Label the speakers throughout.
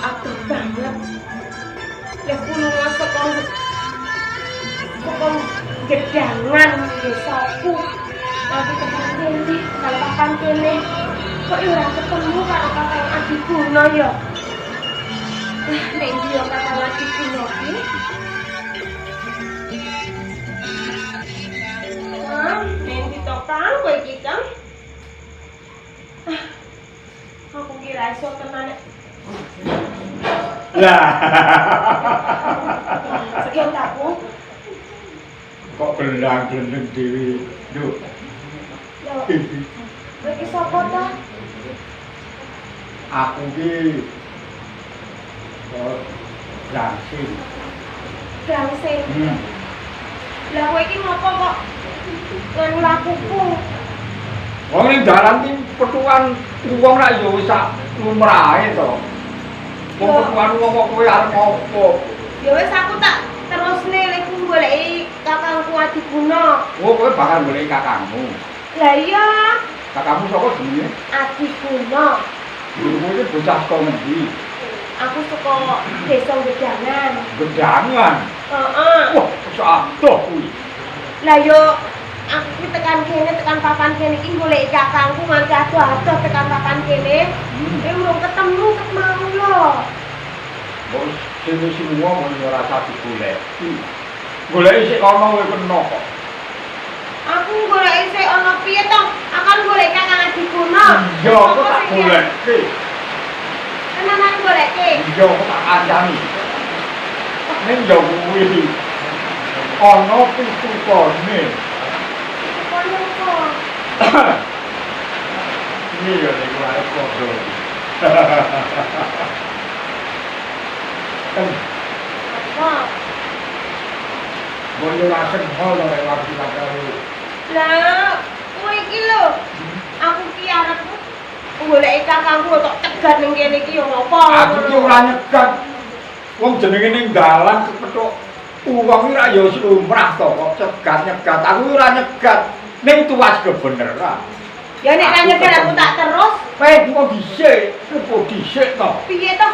Speaker 1: Aduh banget. Lek lunga saka saka Gedangan desaku. Tapi tekan kene, tekan papan kene. Kok ya ora ketemu karo Kakang Adiguna ya? Lah, nek ndi ya Kakang Adiguna ki? Ah, nek ndi to Kang kowe iki Kang? Ah, aku kira iso tenan nek
Speaker 2: Lah,
Speaker 1: sekian aku.
Speaker 2: Kok gelang glendeng dhewe. Lho.
Speaker 1: Ya, kowe iki sapa ta?
Speaker 2: Aku ki kok Brangsing.
Speaker 1: Brangsing. Lah kowe iki ngopo kok nganu lakuku?
Speaker 2: Wong ning dalan ki petukan wong rak ya wis sak lumrahe to. Wong petukan wong kok kowe arep opo?
Speaker 1: Ya wis aku tak terusne lek goleki kakangku Adiguna.
Speaker 2: Oh, kowe bakal goleki kakangmu.
Speaker 1: Lah iya,
Speaker 2: Kakangmu sapa jenenge?
Speaker 1: Adiguna.
Speaker 2: Lho kowe iki bocah saka ngendi?
Speaker 1: Aku saka desa Gedangan.
Speaker 2: Gedangan.
Speaker 1: Heeh.
Speaker 2: Wah, bocah adoh kuwi.
Speaker 1: Lah yo aku ki tekan kene, tekan papan kene iki goleki kakangku nganti adoh-adoh tekan papan kene. Eh urung ketemu ket mau lho.
Speaker 2: Mbok sing sing wong ora usah digoleki. Goleki sik kono kowe kena kok.
Speaker 1: Aku goleki sik ana piye to? Aku kan golek Kakang Adiguna.
Speaker 2: Iya, aku tak goleki.
Speaker 1: Tenanan goleki.
Speaker 2: Iya, aku tak kancani. Ning ya kuwi ana pitukane.
Speaker 1: Pitukane apa?
Speaker 2: Ini ya nek arep padha.
Speaker 1: Apa?
Speaker 2: Mbok yo ora seneng to nek waktu karo.
Speaker 1: Lah, kowe iki lho. Aku ki arep goleki kakangku tok cegat ning kene iki yo ngopo?
Speaker 2: Aku ki ora nyegat. Wong jenenge ning dalan kepethuk wong iki ra ya wis lumrah to kok cegat nyegat. Aku ora nyegat. Ning tuas kebeneran.
Speaker 1: Ya nek ra nyegat aku tak terus.
Speaker 2: Eh, kok dhisik, kok dhisik to.
Speaker 1: Piye to?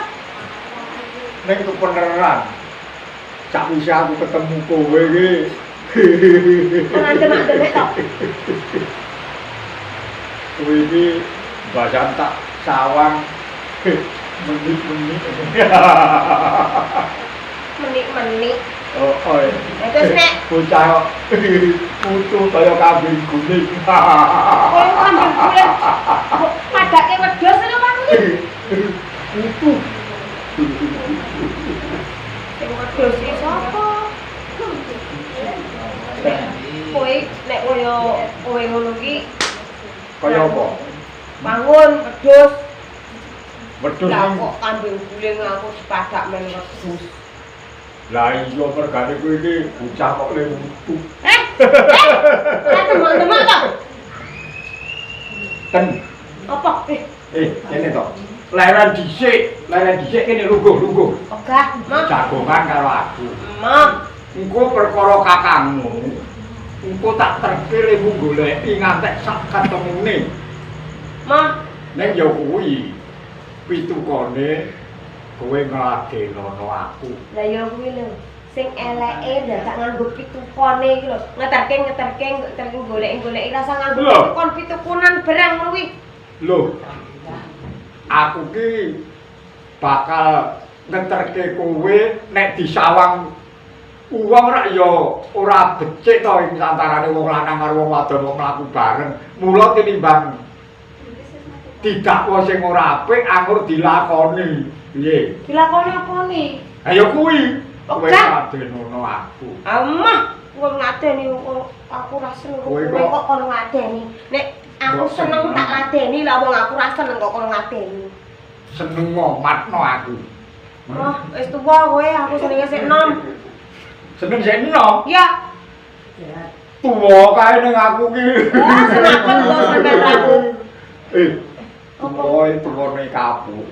Speaker 2: Ning kebeneran. Sakwise aku ketemu kowe iki.
Speaker 1: Ora demak-demek to.
Speaker 2: Kowe iki basan tak sawang menik-menik.
Speaker 1: Menik-menik.
Speaker 2: Oh, oh.
Speaker 1: Ya terus nek
Speaker 2: bocah kok putu kaya kambing guling.
Speaker 1: Kaya kambing guling. Kok padake wedhus lho Pak kuwi.
Speaker 2: Putu.
Speaker 1: Sing wedhus iki sapa? Nek kowe nek kaya kowe ngono ki
Speaker 2: kaya apa?
Speaker 1: Bangun wedhus.
Speaker 2: Wedhus
Speaker 1: lah kok kambing guling aku sepadak men wedhus.
Speaker 2: Lah iya mergane kowe iki bocah kok le wutu.
Speaker 1: Eh. Ora demek-demek to.
Speaker 2: Ten.
Speaker 1: Apa?
Speaker 2: Kene to. Leren dhisik kene lungguh-lungguh.
Speaker 1: Ogah, Mak.
Speaker 2: Jagongan karo aku.
Speaker 1: Mak.
Speaker 2: Engko perkara kakangmu. Engko tak terke lemu goleki ngantek sak ketemune.
Speaker 1: Mak.
Speaker 2: Ning ya kuwi pitukane kowe ngladenono aku.
Speaker 1: Lah ya kuwi lho. Sing eleke dadak nganggo pitukane iki lho. Ngeterke goleki-goleki rasa nganggo pitukon pitukunan barang ngono kuwi.
Speaker 2: Lho. Aku ki bakal ngeterke kowe nek disawang wong rak ya ora becik to ing antarane wong lanang karo wong wadon wong mlaku bareng. Mula tinimbang didakwa sing ora apik anggur dilakoni. Piye?
Speaker 1: Dilakoni apane?
Speaker 2: Ha ya kuwi. Kowe
Speaker 1: Ogah.
Speaker 2: ngadenono aku.
Speaker 1: Amah, kowe ngadeni aku ora seneng.
Speaker 2: Kowe
Speaker 1: Kowe kok kono ngadeni. Nek aku seneng tak ladeni lah wong aku ora seneng kok kono ngadeni.
Speaker 2: Seneng ngomatno aku.
Speaker 1: Oh, wis tuwa kowe, aku senenge sik enom.
Speaker 2: Seneng sik enom?
Speaker 1: Ya.
Speaker 2: Tuwa kae ning aku ki.
Speaker 1: Oh, seneng kok sampean aku.
Speaker 2: Tuwa tuwane kapuk.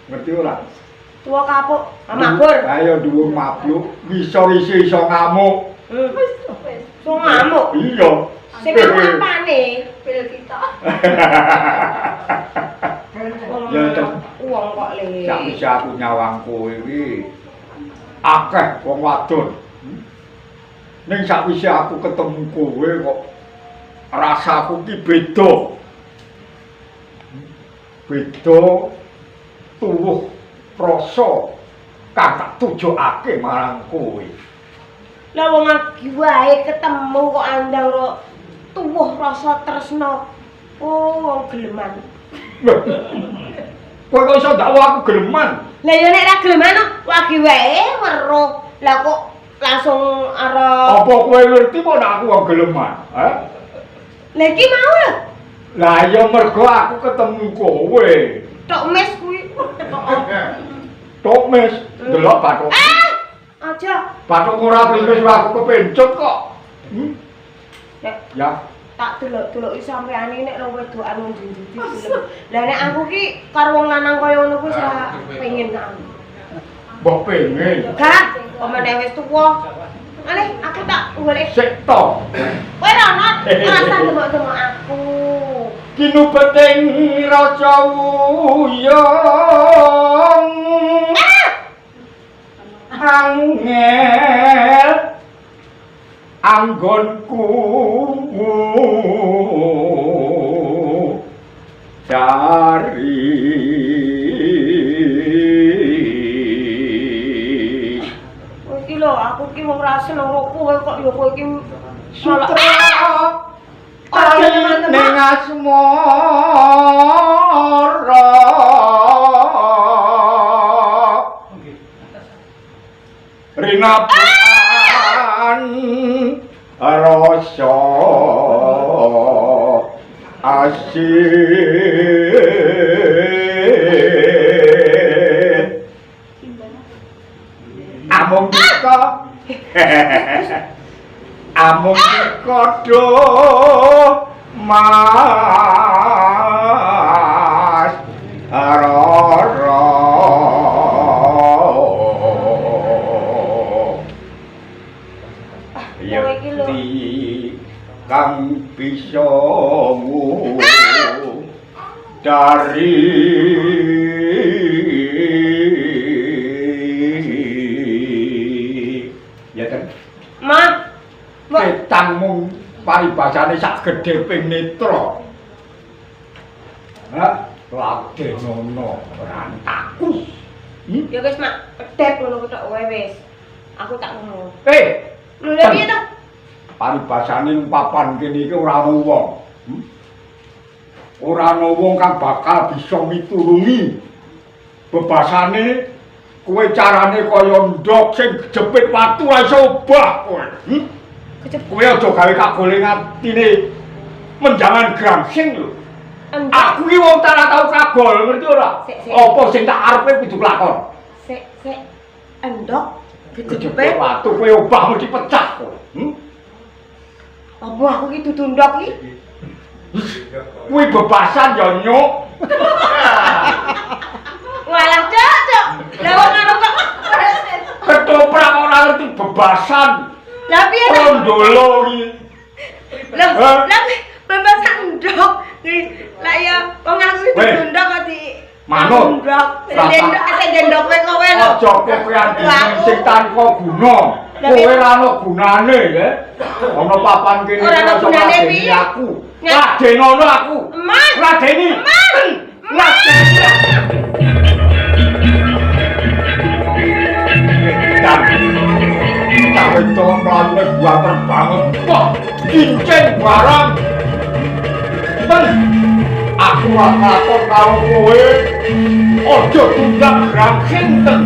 Speaker 2: Ngerti ora?
Speaker 1: Tuwa kapuk, mabur.
Speaker 2: Ayo dhuwur mabluk, ngisor isi iso ngamuk.
Speaker 1: Iso ngamuk.
Speaker 2: Iya.
Speaker 1: Sing ngamuk apane?
Speaker 3: Pil kita.
Speaker 1: Wong wong
Speaker 2: Ya,
Speaker 1: wong kok le.
Speaker 2: Sakwise aku nyawang kowe iki akeh wong wadon. Ning sakwise aku ketemu kowe kok rasaku ki beda. Beda tuwuh rasa kang tak tujokake marang kowe.
Speaker 1: Lah wong agi wae ketemu kok andang ro tuwuh rasa tresna. Oh, wong geleman.
Speaker 2: Kowe kok iso ndakwa aku geleman?
Speaker 1: Lah ya nek ra geleman kok agi wae weruh. Lah kok langsung arep
Speaker 2: Apa kowe ngerti apa nek aku wong geleman? Hah?
Speaker 1: Lah iki mau lho.
Speaker 2: Lah ya mergo aku ketemu kowe.
Speaker 1: Tok mes kuwi.
Speaker 2: Tok mes, delok bathuk.
Speaker 1: Ah! Aja.
Speaker 2: Bathuk ora klimis aku kepencut kok.
Speaker 1: Nek
Speaker 2: Ya,
Speaker 1: tak delok-deloki sampean iki nek wong wedokan wong ndi-ndi gelem. Lah nek aku ki karo wong lanang kaya ngono kuwi ora pengen aku.
Speaker 2: Mbok pengen.
Speaker 1: Gak, omene wis tuwa. Alih, aku tak golek.
Speaker 2: Sik to.
Speaker 1: Kowe ora ono ora usah demok-demok aku.
Speaker 2: Kinubeting raja wuyung. Angel anggonku cari.
Speaker 1: Kowe iki lho, aku iki wong ra seneng karo kowe kok ya kowe iki
Speaker 2: sutra ning asmara rinapan rasa asin amung dika amung dika do mas rara. Yekti kang bisa dari ya kan
Speaker 1: Ma
Speaker 2: ketang mung paribasane sak gedhe ping netra. Ha ladenono rantaku.
Speaker 1: Ya wis mak pedhet ngono tok wae wis. Aku tak ngono. Lho lha piye to?
Speaker 2: Paribasane ning papan kene iki ora ana wong. Ora ana wong kang bakal bisa mitulungi. Bebasane kowe carane kaya ndok sing jepit watu ora iso obah kowe. Kowe aja gawe kagoling atine menjangan grangsing lho. Aku iki wong tak ora tau kagol, ngerti ora? Apa sing tak arepe kudu kelakon.
Speaker 1: Sik, sik. Endok
Speaker 2: kejepit watu kowe obah mesti pecah kowe.
Speaker 1: Apa aku iki dudu ndok iki?
Speaker 2: Kuwi bebasan ya nyuk.
Speaker 1: Walah, Cuk, Cuk. Lah wong ngono kok
Speaker 2: ketoprak ora ngerti bebasan.
Speaker 1: Lah piye to?
Speaker 2: Rondolo iki.
Speaker 1: Lah, lah bebasan ndok. Lah ya wong aku iki dudu ndok kok di
Speaker 2: manut.
Speaker 1: Ndok. Sing ndok kowe kowe lho.
Speaker 2: Aja kokean sing tanpa guna. Kowe ora ana gunane ya. Ana papan kene
Speaker 1: ora ana gunane piye?
Speaker 2: Aku. Ladenono aku. Ladeni. Ladeni. Cah wedok mlayune buater banget. Wah, cincin barang. Ben, aku ora lakon karo kowe. Aja tunggak grangsing ten.